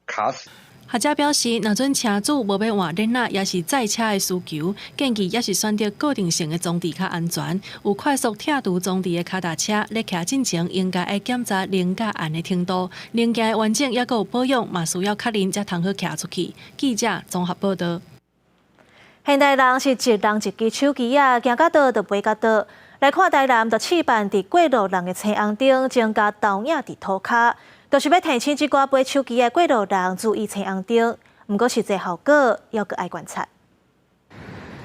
Speaker 23: 卡死。
Speaker 29: 學者表示，若準車主無欲換鏈仔，抑是載車的需求，建議抑是選擇固定性的裝置較安全。有快速拆除裝置的跤踏車，咧騎進前應該愛檢查零佮按的程度，零件的完整抑閣有保養，嘛需要確認才通好騎出去。記者綜合報道。
Speaker 1: 現代人是一人一支手機仔，行到佗就飛到佗。來看台南就試辦佇過路人的青紅燈增加投影佇塗跤，就是欲提醒這寡背手機的過路人注意青紅燈。毋過實際效果猶閣愛觀察。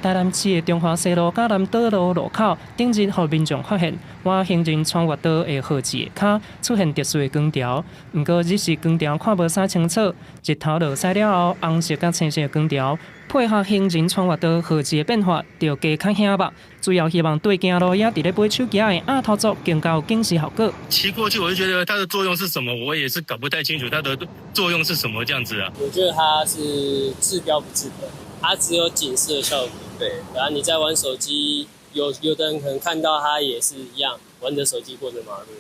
Speaker 8: 台南市的中華西路佮南島路路口，頂日予民眾發現，倚行人穿越道的號誌跤出現特殊的光條。毋過日時光條看無啥清楚，日頭落山了後，紅色佮青色的光條配合行人穿越道號誌的變化，就加較顯目。主要希望對行路也佇咧背手機的鴨頭族更加有警示效果。
Speaker 9: 騎過去我就覺得它的作用是什麼，我也是搞不太清楚它的作用是什麼這樣子啊。
Speaker 10: 我覺得它是治標不治本，它只有警示的效果。對，然後你在玩手機，有的人可能看到他也是一樣玩着手機過着馬路。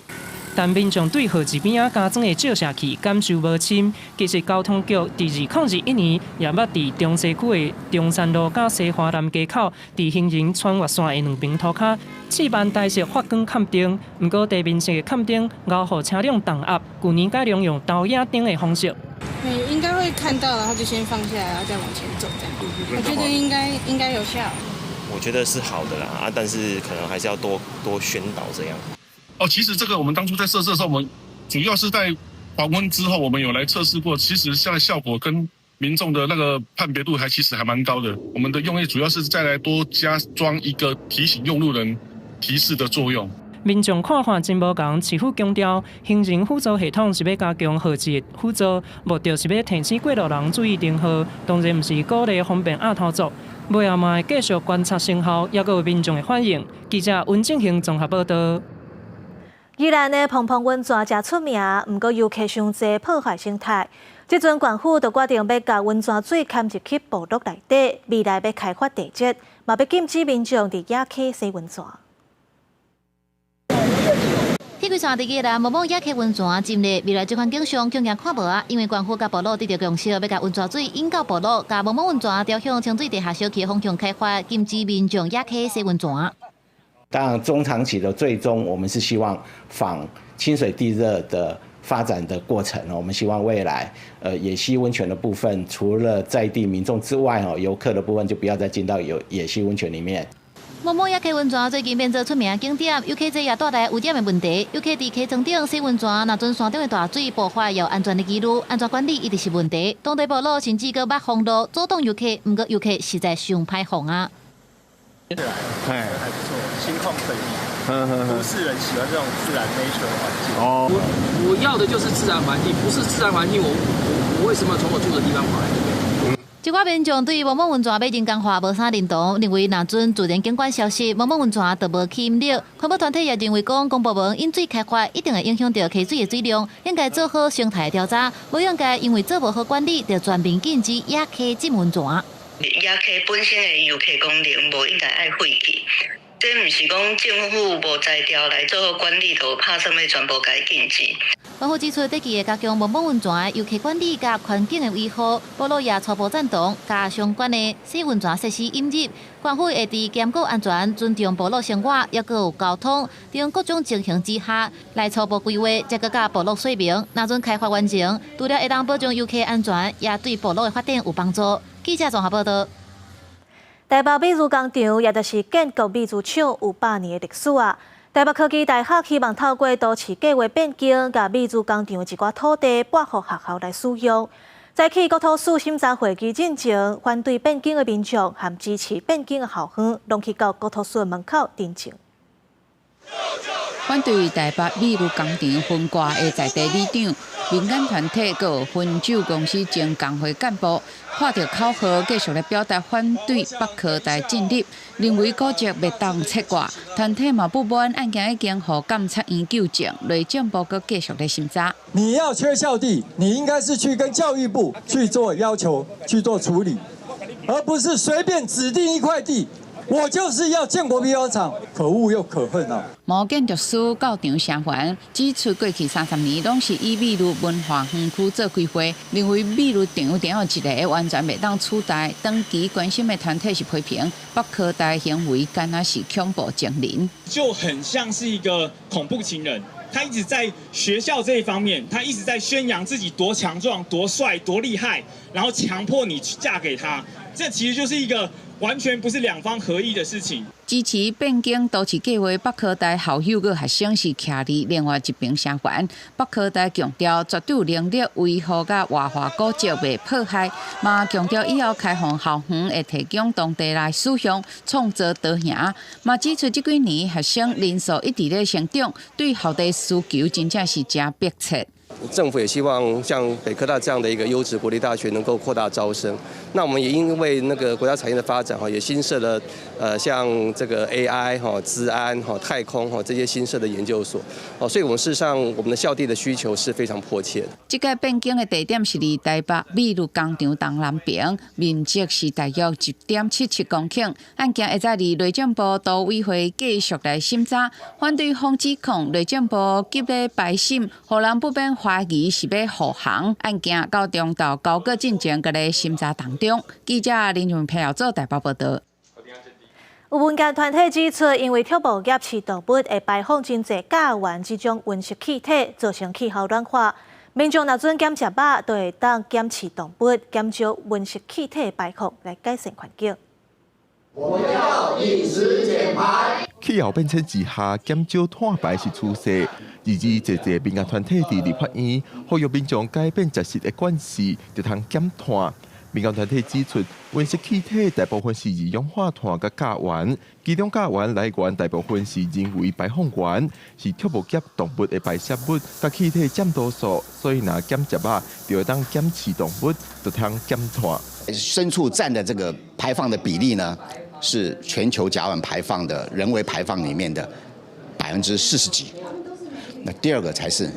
Speaker 8: 但民眾對號誌邊仔加裝的照射器感受無深。其實交通局佇2021年也捌佇中西區的中山路佮西華南街口，佇行人穿越線的兩爿塗跤試辦台式發光崁燈，毋過地面式的崁燈𠢕予車輛重壓，舊年改良用投影燈的方式。
Speaker 11: 應該會看到，然後就先放下來，然後再往前走，這樣。我覺得應該有效。
Speaker 13: 我覺得是好的啦，啊，但是可能還是要多多宣導這樣。
Speaker 14: 哦，其實這個我們當初在設置的時候，我們主要是在黃昏之後，我們有來測試過，其實現在效果跟民眾的那個判別度還其實還蠻高的。我們的用意主要是再來多加裝一個提醒用路人提示的作用。
Speaker 8: 民眾看法真無仝，市府強調，行人輔助系統是欲加強號誌輔助，目的是欲提醒過路人注意燈號，當然毋是鼓勵方便鴨頭族。尾後嘛會繼續觀察成效，抑閣有民眾的反應。記者溫正興綜合報道。
Speaker 1: 宜蘭的澎澎溫泉誠出名，毋過遊客傷濟，破壞生態。這陣縣府就決定欲共溫泉水牽入去部落內底，未來欲開發地質，嘛欲禁止民眾佇野溪洗溫泉。
Speaker 12: 鐵軌山佇宜蘭某某野溪溫泉真熱，未來這款景象恐驚看無啊！因為縣府佮部落得著共識，欲共溫泉水引到部落，共某某溫泉朝向清水地下小溪方向開發，禁止民眾野溪洗溫泉。
Speaker 15: 當然，中長期的最終，我們是希望仿清水地熱的發展的過程。我們希望未來，野溪溫泉的部分，除了在地民眾之外，哦，遊客的部分就不要再進到有野溪溫泉裡面。
Speaker 12: 某某野溪溫泉最近變做出名景點，遊客濟也帶來污染的問題。遊客佇溪床頂洗溫泉，若準山頂的大水爆發，有安全的疑慮，安全管理一直是問題。當地部落甚至閣捌封路阻擋遊客，毋過遊客實在傷歹防啊。
Speaker 16: 哎，還不錯，心曠神怡。都市人喜歡這種自然 nature 的環境。
Speaker 17: 哦，我要的就是自然環境，不是自然環境，我為什麼從我住的地方跑來這邊？
Speaker 12: 一寡民眾對某某溫泉欲人工化無啥認同，認為若準自然景觀消失，某某溫泉就無吸引力。環保團體也認為講，公部門引水開發一定會影響著溪水的水量，應該做好生態調查，無應該因為做無好管理，就全面禁止野溪浸溫泉。
Speaker 18: 野溪本身的遊客功能無應該愛廢去，這毋是講政府無才調來做好管理，就拍算欲全部共伊禁止。
Speaker 12: 縣府指出，短期會加強某某溫泉的遊客管理佮環境的維護，部落也初步贊同，共相關的洗溫泉設施引入。縣府會佇兼顧安全、尊重部落生活，抑閣有交通等各種情形之下來初步規劃，才閣共部落說明。若準開發完成，除了會當保障遊客安全，也對部落的發展有幫助。記者綜合報道。
Speaker 1: 台北美術工場，也就是建國美術廠，有100年的歷史啊。台北科技大學希望透過都市計畫變更，共美術工場的一寡土地撥予學校來使用。早起國土署審查會議進前，反對變更的民眾和支持變更的校方，攏去到國土署的門口陳情。
Speaker 20: 反對台北美術工場分割的在地里長、民間團體閣汾酒公司前工會幹部，喊著口號，繼續來表達反對北科大進入，認為古蹟袂當切割。團體嘛不滿案件已經予監察院糾正，內政部閣繼續咧審查。
Speaker 32: 你要缺校地，你應該是去跟教育部去做要求，去做處理，而不是隨便指定一塊地。我就是要建國皮革廠，可惡又可恨啊！
Speaker 20: 毛建築師到場聲援，指出過去30年攏是以美麗文化園區做規劃，認為美麗場頂有一个完全袂當取代。長期關心的團體是批評北科大行為，敢若是恐怖情人，
Speaker 2: 就很像是一個恐怖情人。他一直在學校這一方面，他一直在宣揚自己多強壯、多帥、多厲害，然後強迫你去嫁給他。這其實就是一個完全不是兩方合意的事情。
Speaker 20: 支持變更都市計畫北科大校友佮學生是徛佇另外一邊聲援。北科大強調絕對有能力維護佮活化古蹟袂破壞，嘛強調以後開放校園會提供當地來使用，創造多贏。嘛指出這幾年學生人數一直咧成長，對校地需求真正是誠迫切。
Speaker 3: 政府也希望像北科大這樣的一個優質國立大學能夠擴大招生。那我們也因為那個國家產業的發展哈，也新設了像這個 AI 哈、資安哈、太空哈這些新設的研究所。哦，所以我們事實上我們的校地的需求是非常迫切的。
Speaker 20: 這個變更的地點是佇台北美祿工場東南邊，面積是大約1.77公頃。案件會再佇內政部都委會繼續來審查。反對方指控內政部急咧排審，予人不免懷疑是欲護航。案件到中晝交割進前，閣咧審查當中。記者林榮平做台北報道。
Speaker 1: 有民間團體指出，因為畜牧業飼動物會排放真濟甲烷這種溫室氣體，造成氣候暖化。民眾若準減食肉，就會當減飼動物，減少溫室氣體排放，來改善環境。
Speaker 4: 我要飲食減排。
Speaker 5: 氣候變遷之下，減少碳排是趨勢。二二濟濟民間團體佇立法院呼籲民眾改變食食的慣勢，就通減碳。民間團體指出，溫室氣體大部分是二氧化碳佮甲烷，其中甲烷來源大部分是人為排放源，是畜牧業動物的排泄物，佮氣體佔多數，所以若減食肉，就會當減飼動物，就通減碳。
Speaker 6: 牲畜佔的這個排放的比例呢，是全球甲烷排放的人為排放裡面的40幾%。那第二個才是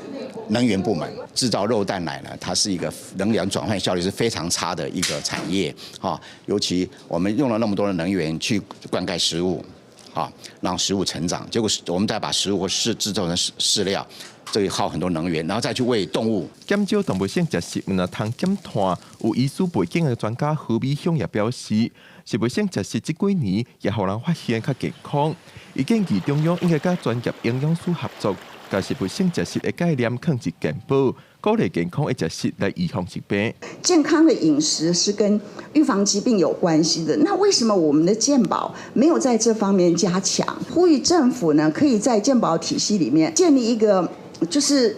Speaker 6: 能源部門製造肉蛋奶呢，它是一個能源轉換效率是非常差的一個產業，哈，尤其我們用了那麼多的能源去灌溉食物，哈，讓食物成長，結果我們再把食物製造成飼料，這個耗很多能源，然後再去餵動物。
Speaker 5: 減少動物性食食，毋但通減碳。有醫師背景的專家何美鄉也表示，植物性食食這幾年也予人發現較健康。伊建議中央應該佮專業營養師合作，共植物性食食的概念囥佇健保，鼓勵健康的食食來預防疾病。
Speaker 7: 健康的飲食是跟預防疾病有關係的。那為什麼我們的健保沒有在這方面加強？呼籲政府呢，可以在健保體系裡面建立一個就是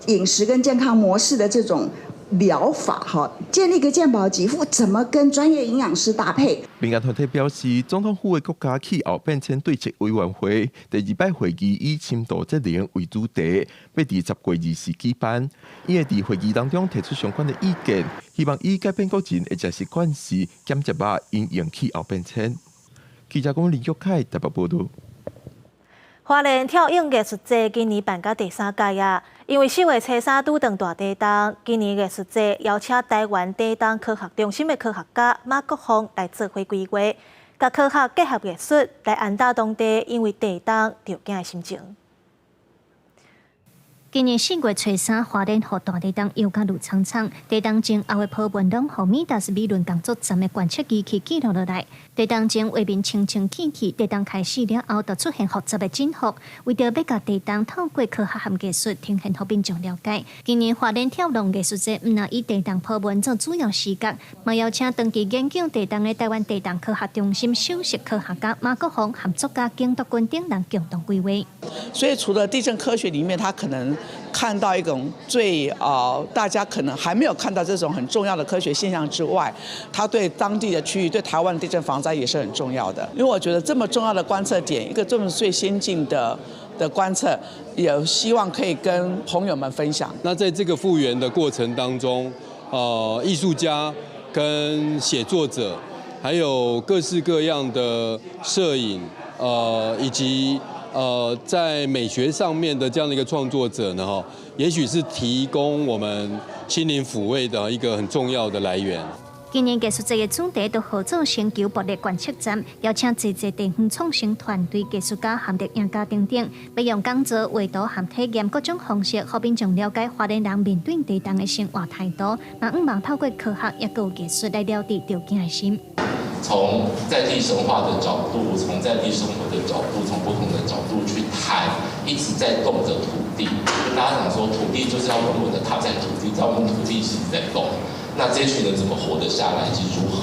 Speaker 7: 飲食跟健康模式的這種療法，哈，建立一個健保給付，怎麼跟專業營養師搭配？
Speaker 5: 民間團體表示，總統府的國家氣候變遷對策委員會第二擺會議以深度節能為主題，欲佇10月24舉辦。伊會佇會議當中提出相關的意見，希望以改變國人的食食慣勢，減食肉，因應氣候變遷。記者講林玉凱台北報道。
Speaker 1: 花蓮跳湧藝術節今年辦到第三屆啊，因為4月初三拄著大地動，今年藝術節邀請台灣地動科學中心的科學家馬國峰來做伙規劃，共科學結合藝術來安撫當地因為地動著驚的心情。
Speaker 19: 今年4月初三，花蓮予大地動搖甲挐蒼蒼，地動前後的波紋攏予米達斯美崙工作站的觀測儀器記錄落來。地動前畫面清清氣氣，地動開始了後，就出現複雜的振幅。為著欲共地動透過科學和藝術呈現予民眾了解，今年花蓮跳浪藝術節毋但以地動波紋做主要視角，嘛邀請長期研究地動的台灣地動科學中心首席科學家馬國峰和作家景篤君等人共同規劃。
Speaker 22: 所以，除了地震科學裡面，他可能看到一種最大家可能還沒有看到這種很重要的科學現象之外，它對當地的區域、對台灣的地震防災也是很重要的。因為我覺得這麼重要的觀測點，一個這麼最先進的觀測，也希望可以跟朋友們分享。
Speaker 24: 那在這個復原的過程當中，藝術家跟寫作者，還有各式各樣的攝影，以及在美學上面的這樣的一個創作者呢，哈，也許是提供我們心靈撫慰的一個很重要的來源。
Speaker 19: 今年藝術節的主題就號做星球爆裂觀測站，邀請濟濟地方創新團隊、藝術家、含攝影家等等，欲用講座、畫圖和體驗各種方式，予民眾了解花蓮人面對地動的生活態度，嘛向望透過科學抑閣有藝術來療治著驚的心。
Speaker 9: 從在地神話的角度，從在地生活的角度，從不同的角度去談一直在動的土地。大家想說，土地就是要穩穩的踏在土地，但我們土地一直在動。那這群人怎麼活得下來，以及如何？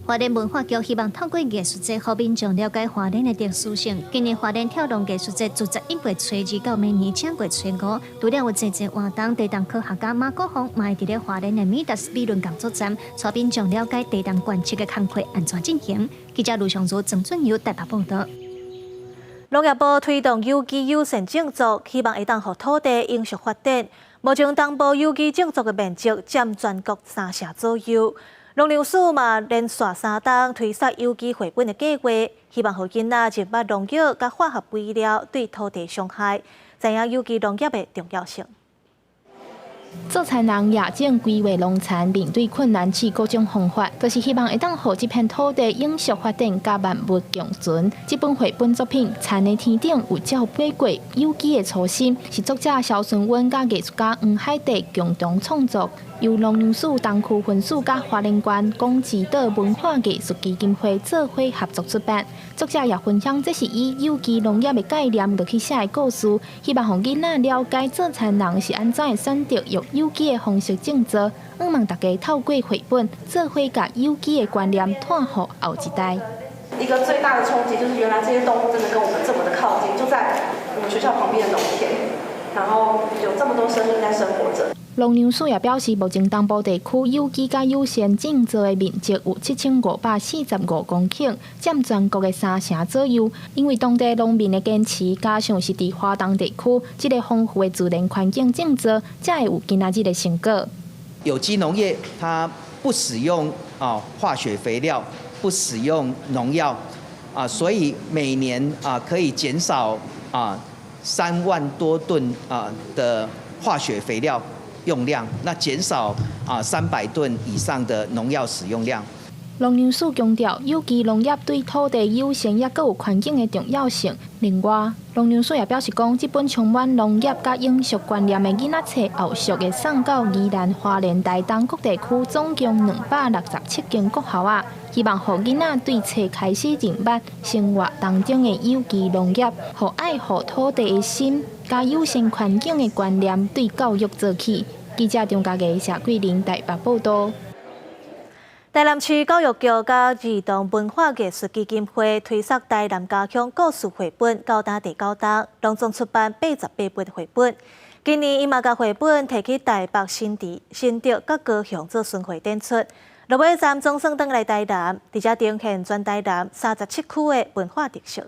Speaker 19: 花蓮文化局希望透過藝術節，予民眾了解花蓮的特殊性。今年花蓮跳龍藝術節自11月初二到明年正月初五，除了有濟濟活動，地動科學家馬國峰嘛會佇咧花蓮的米達斯理論工作站，帶民眾了解地動觀測的工課按怎進行。記者盧尚如、曾俊友台北報導。
Speaker 1: 農業部推動有機友善種作，希望會當予土地永續發展。目前東部有機種作的面積佔全國三成左右。農糧署嘛連續三冬推出有機繪本的計劃，希望予囡仔認捌農藥佮化學肥料對土地傷害，知影有機農業的重要性。
Speaker 10: 做田人也種規劃農田，面對困難試各種方法，就是希望會當予這片土地永續發展，佮萬物共存。這本繪本作品《田的天頂有鳥飛過》，有機的初心，是作者蕭順溫佮藝術家黃海蝶共同創作，由農糧署東區分署佮花蓮縣廣之島文化藝術基金會做伙合作出版。作者也分享，這是以有機農業的概念落去寫的故事，希望予囡仔了解做田人是按怎會選擇用有機的方式種作，向望大家透過繪本做伙共有機的觀念傳予後一代。
Speaker 11: 一個最大的衝擊就是，原來這些動物真的跟我們這麼的靠近，就在我們學校旁邊的農田，然後有這麼多生命在生活着。
Speaker 10: 農糧署也表示，目前東部地區有機佮友善種作的面積有7545公頃，佔全國的三成左右。因為當地農民的堅持，加上是佇花東地區這个豐富的自然環境種作，才會有今仔日的成果。
Speaker 21: 有機農業它不使用化學肥料，不使用農藥啊，所以每年可以減少3萬多噸的化學肥料用量，那減少300噸以上的農藥使用量。
Speaker 10: 農糧署強調，有機農業對土地友善，抑閣有環境的重要性。另外，農糧署也表示講，這本充滿農業佮永續觀念的囡仔冊，後續會送到宜蘭、花蓮、台東各地區，總共267間國校仔，希望予囡仔對冊開始認捌生活當中的有機農業，予愛護土地的心，佮友善環境的觀念對教育做起。記者張家傑、謝桂玲台北報導。
Speaker 1: 台南市教育局佮兒童文化藝術基金會推出台南家鄉故事繪本，到今第九冬，攏總出版88本繪本。今年𪜶嘛共繪本提去台北、新竹、新竹佮高雄做巡迴展出。落尾站總算轉來台南，佇遮呈現全台南37區的文化特色。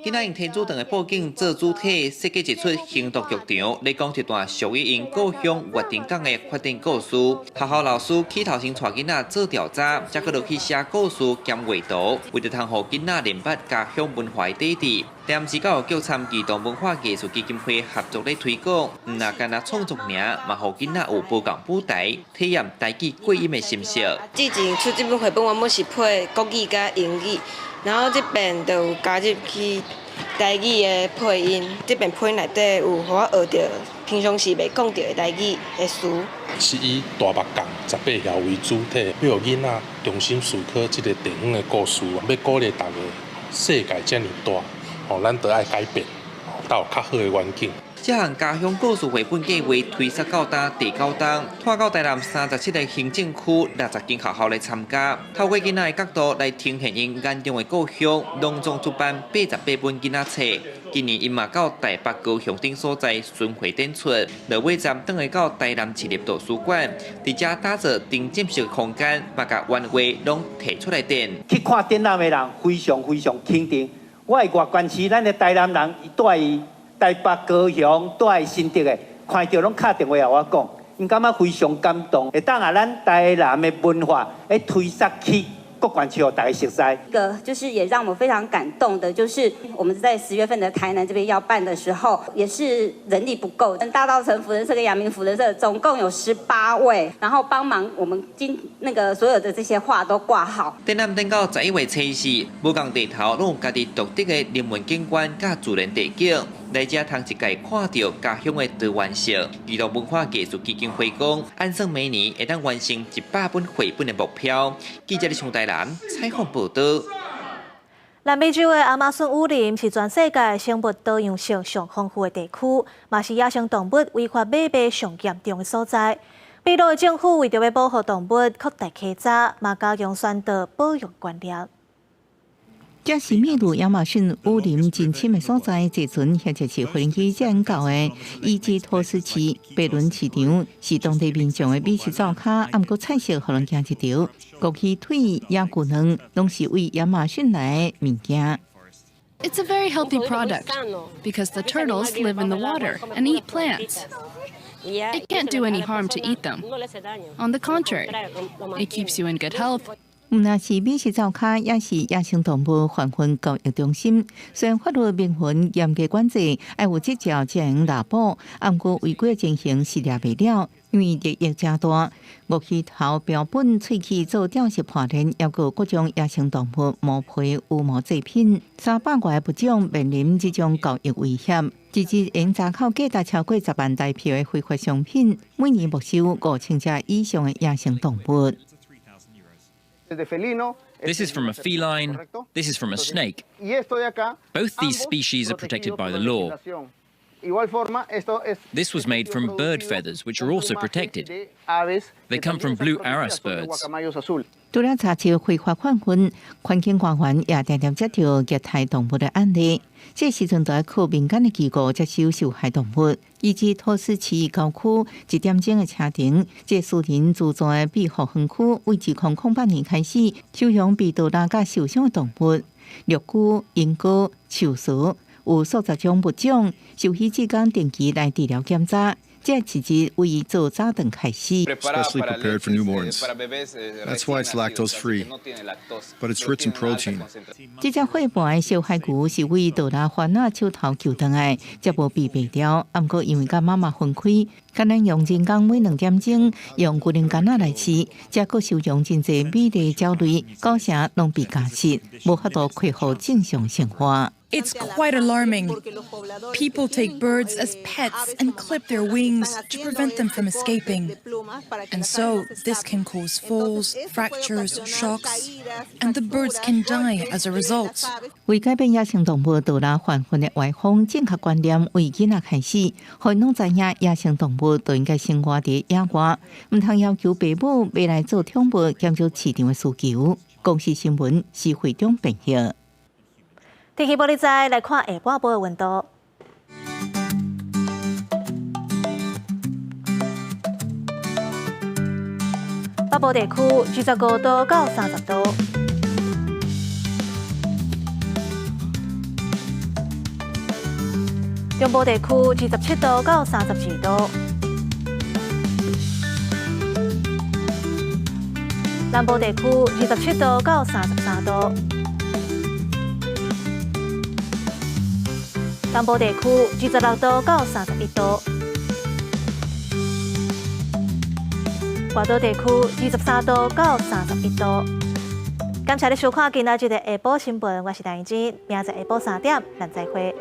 Speaker 23: 囡仔用天主堂的布景做主體，設計一齣行動劇場，來講一段屬於𪜶故鄉月津港的發展故事。學校老師起頭先帶囡仔做調查，才閣落去寫故事兼畫圖，為著通予囡仔認捌家鄉文化的底底。台南市教育局參兒童文化藝術基金會合作咧推廣，毋若干焦創作爾，嘛予囡仔有無仝舞台，體驗台語過音的心聲。
Speaker 25: 之前出這本繪本，原本是配國語佮英語。然後這遍就有加入去台語的配音，這遍配音內底有予我學著平常時袂講著的台語的詞。
Speaker 26: 是以大目港十八協為主體，欲予囡仔重新思考這个地方的故事，欲鼓勵大家世界遮爾大，吼，咱都愛改變，到較好的環境。
Speaker 23: 這項家鄉故事繪本計劃推出到今第九冬，拖到台南37個行政區60間學校來參加，透過囡仔的角度來呈現𪜶眼中的故鄉，攏總出版88本囡仔冊。今年𪜶嘛到台北、高雄等所在巡迴展出，落尾站轉來到台南市立圖書館，佇遮打造沉浸式空間，嘛共原畫攏提出來展。
Speaker 27: 去看展覽的人非常非常肯定，我的外縣市，咱的台南人伊蹛佇台北、高雄、蹛佇新竹的，看著攏敲電話予我講，𪜶感覺非常感動。會當啊，咱台南的文化會推捒去閣縣市予大家熟似。
Speaker 8: 一個就是也讓我們非常感動的，就是我們在10月份的台南這邊要辦的時候，也是人力不夠，大稻埕扶輪社跟陽明扶輪社總共有18位，然後幫忙我們今那個所有的這些畫都掛好。
Speaker 23: 展覽展到11月初4，無仝地頭攏有家己獨特的人文景觀佮自然地景，來遮通一概看著家鄉的多元性。兒童文化藝術基金會講，按算每年會當完成100本繪本的目標。記者李台南採訪報導。
Speaker 1: 南美洲的亞馬遜雨林是全世界生物多樣性上豐富的地區，嘛是野生動物違法買賣上嚴重的所在。秘魯的政府為著欲保護動物，擴大稽查，嘛加強宣導保育觀念。
Speaker 12: 這是秘魯亞馬遜雨林真深的所在，坐船或者是飛機才會到的。伊基托斯市白崙市場是當地民眾的美食灶跤，毋過菜色予人驚一趒。鱷魚腿、野牛卵，攏是對亞馬遜來的物件。
Speaker 13: It's a very healthy product because the turtles live in the water and eat plants. It can't do any harm to eat them. On the contrary, it keeps you in good health.
Speaker 12: 毋但是美食灶跤，也是野生動物販運交易中心。雖然法律明文嚴格管制，愛有執照才會用獵捕，毋過違規情形是掠袂了，因為利益誠大。鱷魚頭標本萃取做吊飾破鏈，抑閣各種野生動物毛皮、羽毛製品，300外個物種面臨這種交易威脅。一日會查扣價值超過10萬台幣的非法商品，每年沒收5000隻以上的野生動物。
Speaker 14: This is from a feline, this is from a snake. Both these species are protected by the law. This was made from bird feathers, which are also protected. They come from blue arras birds.
Speaker 12: 除了查緝非法販運，環境官員也定定接著虐待動物的案例。這時陣就愛靠民間的機構接收受害動物。伊基托斯市郊區一點鐘的車程，這私人資助的庇護園區，為2008年開始收容被毒拉佮受傷的動物，鱷魚、鸚鵡、樹蟀，有數十種物種，獸醫志工定期來治療檢查。這一日為做早頓開始。
Speaker 32: Specially prepared for newborns. That's why it's lactose free, but it's rich in protein.
Speaker 12: 這隻伙伴的小海牛是為杜拉番仔手頭救轉來，才無被賣掉。毋過因為佮媽媽分開，可能用人工每2點鐘用牛奶乾仔來飼，才閣收容真濟美麗鳥類，九成攏被咬死，無法度恢復正常生活。
Speaker 15: It's quite alarming. People take birds as pets and clip their wings to prevent them from escaping. And so this can cause falls, fractures, shocks, and the birds can die as a result.
Speaker 12: 為改變野生動物盜獵販運的歪風，正確觀念為囡仔開始，予𪜶攏知影野生動物就應該生活佇野外，毋通要求爸母買來做寵物，減少市場的需求。公視新聞施惠中編譯。
Speaker 1: 天氣報你知，來看下半晡的溫度。北部地區25度到30度，中部地區27度到32度，南部地區27度到33度。東部地區26度到31度，外島地區23度到31度。感謝你收看今仔日的下晡新聞，我是陳怡之，明仔載下晡3點，咱再會。